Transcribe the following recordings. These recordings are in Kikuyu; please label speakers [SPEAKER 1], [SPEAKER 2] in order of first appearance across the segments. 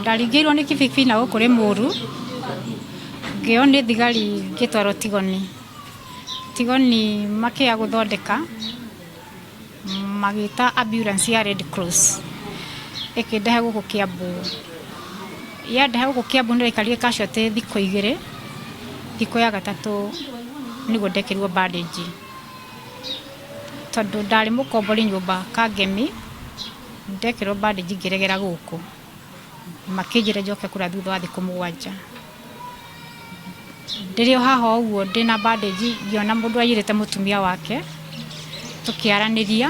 [SPEAKER 1] Ndaringĩirwo nĩ kibikibi na gũkũ Rĩmuru, ngĩoywo nĩ thigari ngĩtwarwo Tigoni. Tigoni makĩaga gũthondeka, magĩta ambulance ya Red Cross ĩkĩndehe gũkũ Kiambu. Yandehe gũkũ Kiambu nĩndaikarire casualty thikũ igĩrĩ, thikũ ya gatatũ nĩguo ndekĩrirwo bandage. Tondũ ndarĩ mũkombori nyũmba Kangemi, ndekĩrwo bandage ngĩregera gũkũ. Makĩnjĩra njoke kũrĩa thutha wa thikũ mũgwanja. Ndĩrĩ o haha ũguo ndĩna bandage ngĩona mũndũ aiyĩrĩte mũtumia wake, tũkĩaranĩria,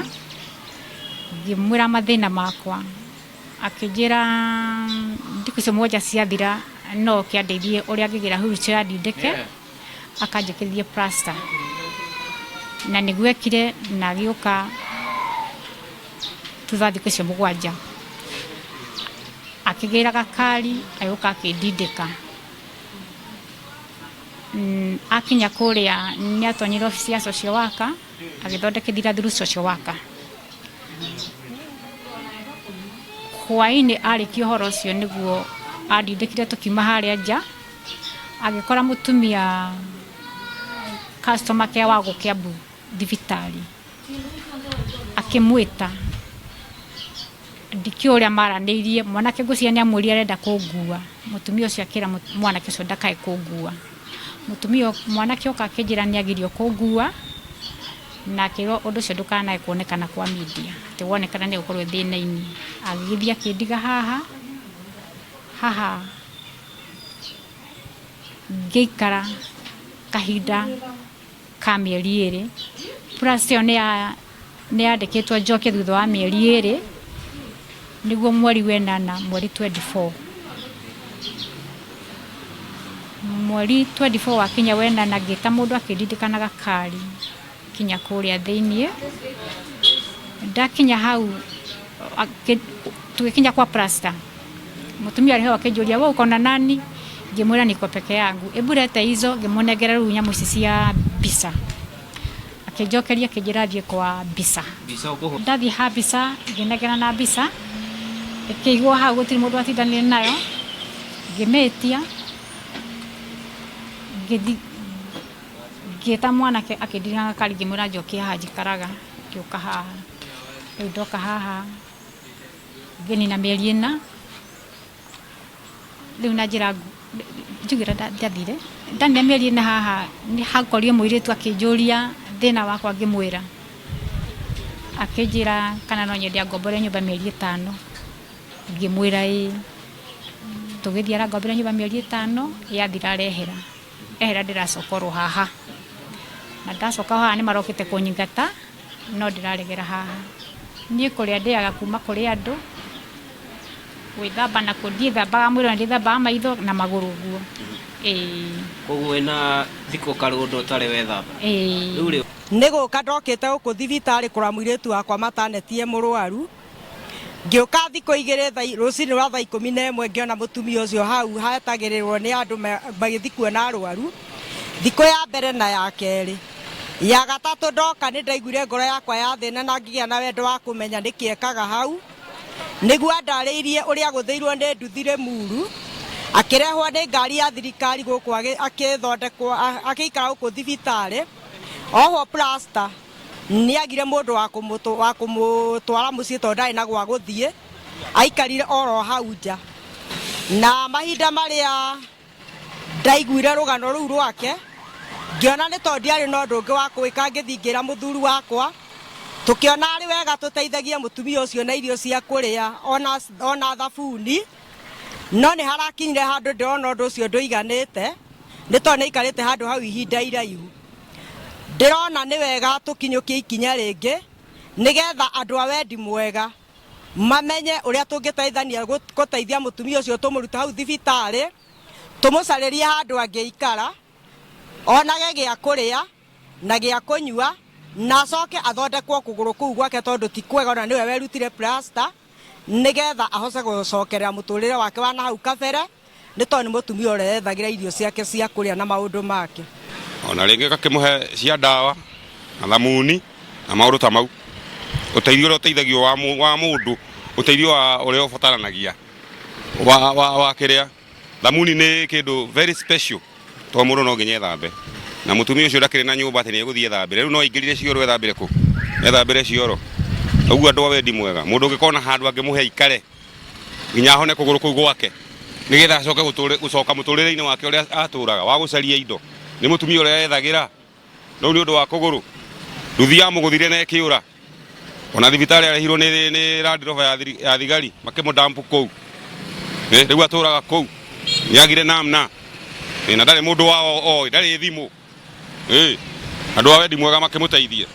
[SPEAKER 1] ngĩmwĩra mathĩna makwa. Akĩnjĩra thikũ icio mũgwanja ciathira no oke andeithie ũrĩa angĩgĩra wheelchair andindĩke, akanjĩkĩrithie plaster. Na nĩguo ekire na agĩũka thutha wa thikũ icio mũgwanja. Akĩgĩra gakari agĩũka akĩndindĩka. Akinya kũrĩa nĩ atonyire obici ya social worker agĩthondekithia through social worker. Hwainĩ arĩkia ũhoro ũcio nĩguo andindĩkire tũkiuma harĩa nja, agĩkora mũtumia customer care wa gũkũ Kiambu thibitarĩ, akĩmwĩta. Ndikĩũĩ ũrĩa maranĩirie, mwanake ngwĩciria nĩ amwĩrire arenda kũngua, mũtumia ũcio akĩra mwanake ũcio ndakae kũngua. Mũtumia mwanake oka akĩnjĩra nĩ agirio kũngua, na akĩrwo ũndũ ũcio ndũkanae kuonekana kwa media, atĩ wonekana nĩ egũkorwo e thĩna-inĩ. Agĩgĩthiĩ akĩndiga haha, haha ngĩikara kahinda ka mĩeri ĩrĩ, plus ĩyo nĩ yandĩkĩtwo njoke thutha wa mĩeri ĩrĩ, nĩguo mweri wa ĩnana mweri 24. Mweri 24 wakinya wa ĩnana ngĩta mũndũ akĩndindĩka na gakari nginya kũrĩa thĩiniĩ. Ndakinya hau tũgĩkinya kwa plaster, mũtumia arĩ hau akĩnjũria we uko na nani? Ngĩmwĩra niko peke yangu. Hebu leta hizo, ngĩmũnengera rĩu nyamũ ici cia mbica. Akĩnjokeria akĩnjĩra thiĩ kwa mbica. Ndathiĩ ha mbica ngĩnengera na mbica, ĩkĩigwo hau gũtirĩ mũndũ watindanire nayo, ngĩmĩtia, ngĩthiĩ ngĩta mwanake akĩndirĩra gakari ngĩmwĩra njokie haha njikaraga, ngĩũka haha. Rĩu ndoka haha ngĩnina mĩeri ĩna, rĩu na njĩra njugĩra ndathire, ndanina mĩeri ĩna haha nĩ hakorire mũirĩtu akĩnjũria thĩna wakwa ngĩmwĩra, akĩnjĩra kana no nyende angombore nyũmba mĩeri ĩtano, ngĩmwĩra ĩĩ, tũgĩthiĩ arangombera nyũmba mĩeri ĩtano, yathira arehera, ehera ndĩracoka oro haha, na ndacoka haha nĩ marokĩte kũnyingata. No ndĩraregera haha. Niĩ kũrĩa ndĩaga kuma kũrĩ andũ, gwĩthamba nakuo ndiĩthambaga mwĩrĩ ona ndiĩthambaga maitho na magũrũ ũguo. Ĩĩ.
[SPEAKER 2] Koguo wĩna thikũ karũndo ũtarĩ wethamba?
[SPEAKER 1] Ĩĩ.
[SPEAKER 2] Rĩu rĩ.
[SPEAKER 3] Nĩ gũka ndokĩte gũkũ thibitarĩ kũrora mũirĩtu wakwa mataneti e mũrwaru. Ngĩũka thikũ igĩrĩ rũcinĩ rwa thaa 11 ngĩona mũtumia ũcio hau hetagĩrĩrwo nĩ andũ magĩthiĩ kuona arwaru, thikũ ya mbere na ya kerĩ. Ya gatatũ ndoka nĩ ndaiguire ngoro yakwa yathĩna na ngĩgĩa na wendo wa kũmenya nĩkĩ ekaga hau. Nĩguo andarĩirie ũrĩa agũthĩirwo nĩ nduthi Rĩmuru, akĩrehwo nĩ ngari ya thirikari gũkũ agĩthondekwo agĩikara gũkũ thibitarĩ, ohwo plaster. Nĩ agire mũndũ wa kũmũtwara mũciĩ tondũ ndarĩ na gwa gũthiĩ, aikarire oro hau nja. Na mahinda marĩa ndaiguire rũgano rũu rwake, ngĩona nĩ tondũ ndiarĩ na ũndũ ũngĩ wa gwĩka ngĩthiĩ ngĩra mũthuri wakwa, tũkĩona arĩ wega tũteithagie mũtumia ũcio na irio cia kũrĩa ona thabuni, no nĩ harakinyire handũ ndĩrona ũndũ ũcio ndũiganĩte, nĩ tondũ nĩ aikarĩte handũ hau ihinda iraihu. Ndĩrona nĩ wega tũkinyũkie ikinya rĩngĩ nĩgetha andũ a wendi mwega mamenye ũrĩa tũngĩteithania gũteithia mũtumia ũcio tũmũrute hau thibitarĩ, tũmũcarĩrie handũ angĩikara, onage gĩa kũrĩa na gĩa kũnyua na acoke athondekwo kũgũrũ kũu gwake tondũ ti kwega ona nĩwe werutire plaster nĩgetha ahote gũcokerera mũtũrĩre wake wa nahau kabere. Nĩ tondũ nĩ mũtumia ũrĩa ethagĩra irio ciake cia kũrĩa na maũndũ make.
[SPEAKER 4] Ona rĩngĩ gakĩmũhe cia ndawa na thamuni na maũndũ ta mau. Ũteithio ũrĩa ũteithagio wa mũndũ, ũteithio wa ũrĩa ũbataranagia Wa wa wa kĩrĩa thamuni nĩ kĩndũ very special to mũndũ no nginya ethambe na mũtumia ũcio ndakĩrĩ na nyũmba atĩ nĩ egũthiĩ ethambĩre. Rĩu no aingĩrire cioro ethambĩre kũ ethambĩre cioro ũguo. Andũ a wendi mwega, mũndũ ũngĩkona handũ angĩmũhe aikare nginya ahone kũgũrũ kũu gwake, nĩgetha acoke gũcoka mũtũrĩre-inĩ wake ũrĩa atũraga wa gũcaria indo. Nĩ mũtumia ũrĩa ethagĩra rĩu nĩ ũndũ wa kũgũrũ. Nduthi yamũgũthire na ĩkĩũra, ona thibitarĩ arehirwo nĩ Land Rover ya thigari, makĩmũdampu kũu. Rĩu atũraga kũu, nĩ agire namna. Na ndarĩ mũndũ wao oĩ, ndarĩ thimũ. Andũ a wendi mwega makĩmũteithie.